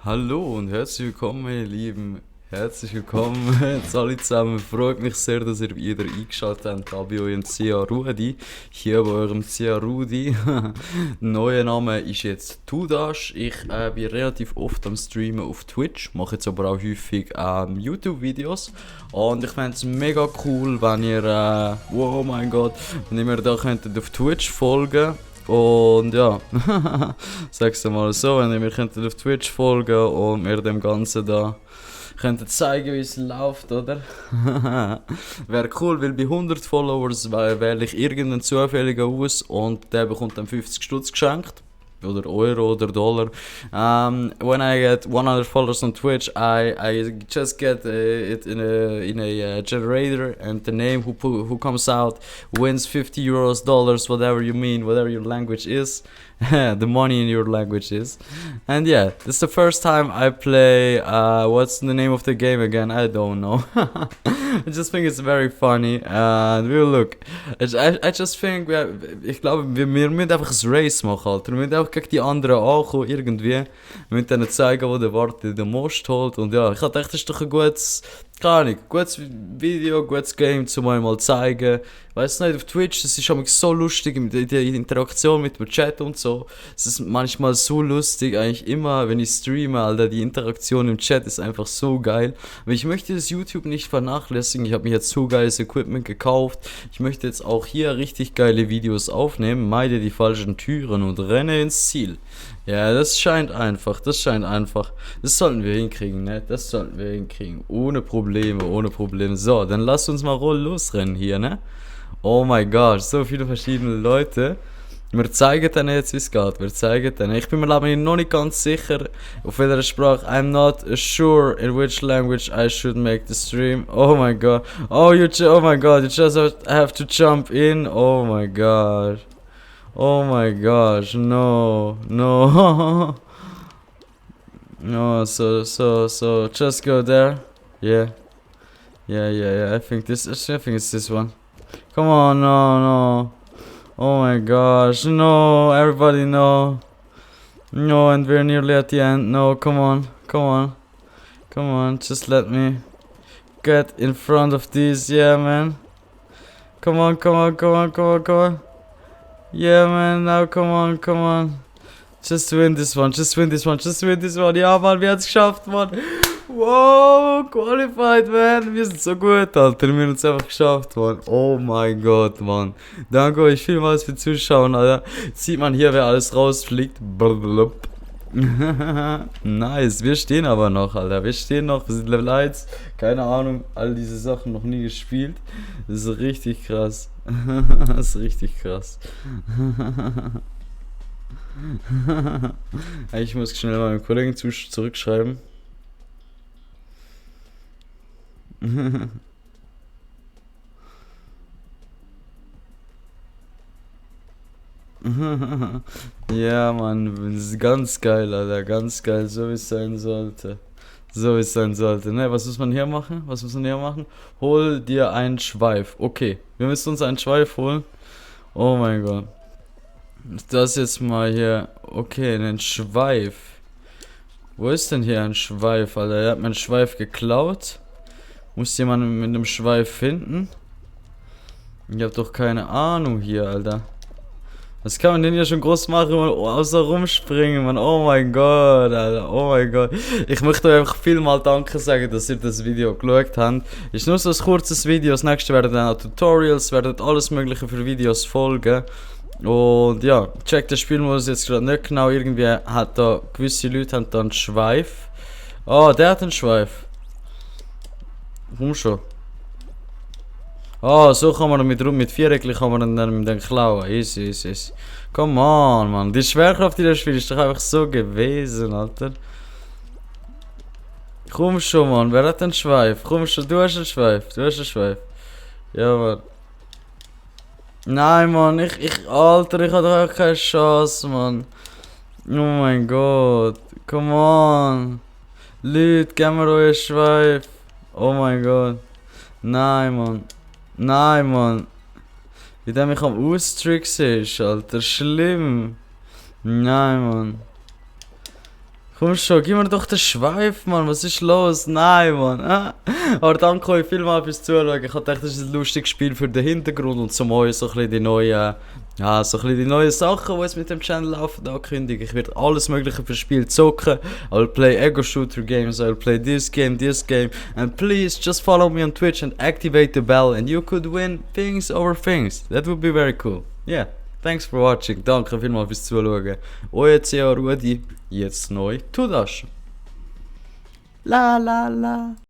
Hallo und herzlich willkommen, meine Lieben. Herzlich willkommen jetzt alle zusammen. Freut mich sehr, dass ihr wieder eingeschaltet habt da bei eurem CA Rudi. Hier bei eurem CA Rudi. Neuer Name ist jetzt Tudash. Ich bin relativ oft am Streamen auf Twitch, mache jetzt aber auch häufig YouTube-Videos. Und ich fände es mega cool, wenn ihr, oh mein Gott, wenn ihr mir da könntet auf Twitch folgen. Und ja, sag's dir mal so, wenn ihr mir könntet auf Twitch folgen und mir dem Ganzen da könntet zeigen, wie es läuft, oder? Wäre cool, weil bei 100 Followers wähle ich irgendeinen zufälligen aus und der bekommt dann 50 Stutz geschenkt. Oder Euro oder Dollar. When I get 100 followers on Twitch, I just get it in a generator, and the name who comes out wins 50 euros, dollars, whatever you mean, whatever your language is, the money in your language is. And yeah, this is the first time I play. What's the name of the game again? I don't know. I just think it's very funny. And we'll look. I just think, ich glaube, wir müssen einfach ein Race machen, Alter. Wir müssen einfach gegen die anderen ankommen, irgendwie. Wir müssen denen zeigen, wo der Warte den Most holt. Und ja, ich dachte, das ist doch ein gutes, keine Ahnung, gutes Video, gutes Game, zum mal zeigen. Weißt du nicht, auf Twitch, das ist so lustig, die Interaktion mit dem Chat und so. Es ist manchmal so lustig, eigentlich immer, wenn ich streame, Alter, die Interaktion im Chat ist einfach so geil. Aber ich möchte das YouTube nicht vernachlässigen, ich habe mir jetzt so geiles Equipment gekauft. Ich möchte jetzt auch hier richtig geile Videos aufnehmen, meide die falschen Türen und renne ins Ziel. Ja, das scheint einfach. Das sollten wir hinkriegen, ne? Das sollten wir hinkriegen. Ohne Probleme, ohne Probleme. So, dann lasst uns mal losrennen hier, ne? Oh mein Gott, so viele verschiedene Leute. Wir zeigen denen jetzt, wie es geht. Wir zeigen denen. Ich bin mir aber noch nicht ganz sicher, auf welcher Sprache. I'm not sure in which language I should make the stream. Oh my god. Oh my god, you just have to jump in. Oh my god. Oh my gosh, no, no. No, so, just go there. Yeah. Yeah. I think it's this one. Come on, no. Oh my gosh, no, everybody no. No, and we're nearly at the end. No, come on, just let me get in front of these, yeah, man. Come on. Yeah, man, now come on. Just win this one. Ja, Mann, wir haben es geschafft, Mann. Wow, qualified, man. Wir sind so gut, Alter. Wir haben es einfach geschafft, Mann. Oh mein Gott, Mann. Danke euch vielmals für Zuschauen, Alter. Jetzt sieht man hier, wer alles rausfliegt. Blablabla. Nice, wir stehen aber noch, Alter. Wir sind Level 1. Keine Ahnung, all diese Sachen noch nie gespielt. Das ist richtig krass. Das ist richtig krass. Ich muss schnell meinem Kollegen zurückschreiben. Ja, Mann, das ist ganz geil, Alter, ganz geil, so wie es sein sollte. Ne, was muss man hier machen? Hol dir einen Schweif. Okay, wir müssen uns einen Schweif holen. Oh mein Gott. Das jetzt mal hier. Okay, einen Schweif. Wo ist denn hier ein Schweif, Alter? Er hat meinen Schweif geklaut. Muss jemand mit einem Schweif finden? Ich hab doch keine Ahnung hier, Alter. Was kann man denn hier schon groß machen, man, außer rumspringen, man? Oh mein Gott, Alter, oh mein Gott. Ich möchte euch einfach vielmal Danke sagen, dass ihr das Video geschaut habt. Ist nur so ein kurzes Video, das nächste werden dann auch Tutorials, werden alles mögliche für Videos folgen. Und ja, checkt das Spielmodus jetzt gerade nicht genau, irgendwie hat da, gewisse Leute haben da einen Schweif. Oh, der hat einen Schweif. Komm schon. Oh, so kann man mit Viereckli kann man dann mit den klauen. Easy. Come on, Mann. Die Schwerkraft in dem Spiel ist doch einfach so gewesen, Alter. Komm schon, Mann. Wer hat einen Schweif? Komm schon, du hast einen Schweif. Ja, Mann. Nein, Mann. Alter, ich hab doch auch keine Chance, Mann. Oh mein Gott. Come on. Leute, gib mir euren Schweif. Oh mein Gott. Nein, Mann. Wie der mich am Austricksen ist, Alter. Schlimm. Nein, Mann. Komm schon, gib mir doch den Schweif, Mann. Was ist los? Nein, Mann. Aber danke euch vielmals fürs Zuschauen. Ich dachte, das ist ein lustiges Spiel für den Hintergrund und zum euch so ein bisschen die neuen, ja, so ein bisschen die neuen Sachen, die jetzt mit dem Channel laufen, ankündigen. Ich werde alles Mögliche für Spiel zocken. I'll play Ego Shooter games, I'll play this game, and please just follow me on Twitch and activate the bell, and you could win things over things. That would be very cool. Yeah. Thanks for watching. Danke vielmals fürs Zuschauen. Euer C.A. Rudi, jetzt neu Tudasch. La la la.